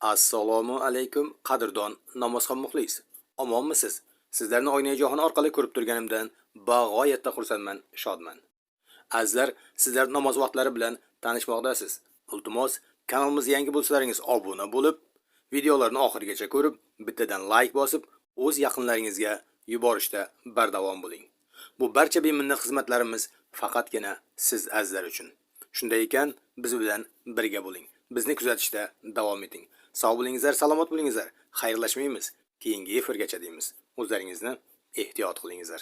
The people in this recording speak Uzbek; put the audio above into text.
Assalomu alaykum, qadrdon namozxon muxlis. Omonmisiz? Sizlarni Oynai jahon orqali ko'rib turganimdan bag'oyatda xursandman, shodman. Azizlar, sizlar namoz vaqtlari bilan tanishmoqdasiz. Iltimos, kanalimizga yangi bo'lsalaringiz obuna bo'lib, videolarni oxirigacha ko'rib, bittadan like bosib, o'z yaqinlaringizga yuborishda bardavom bo'ling. Bu barcha beminnat xizmatlarimiz faqatgina siz azizlar uchun. Shunday ekan, biz bilan birga bo'ling. Bizni kuzatishda davom eting. Sog' bo'lingizlar, salomat bo'lingizlar. Xayrlashmaymiz. Keyingi efirgacha deymiz. O'zlaringizni ehtiyot qilingizlar.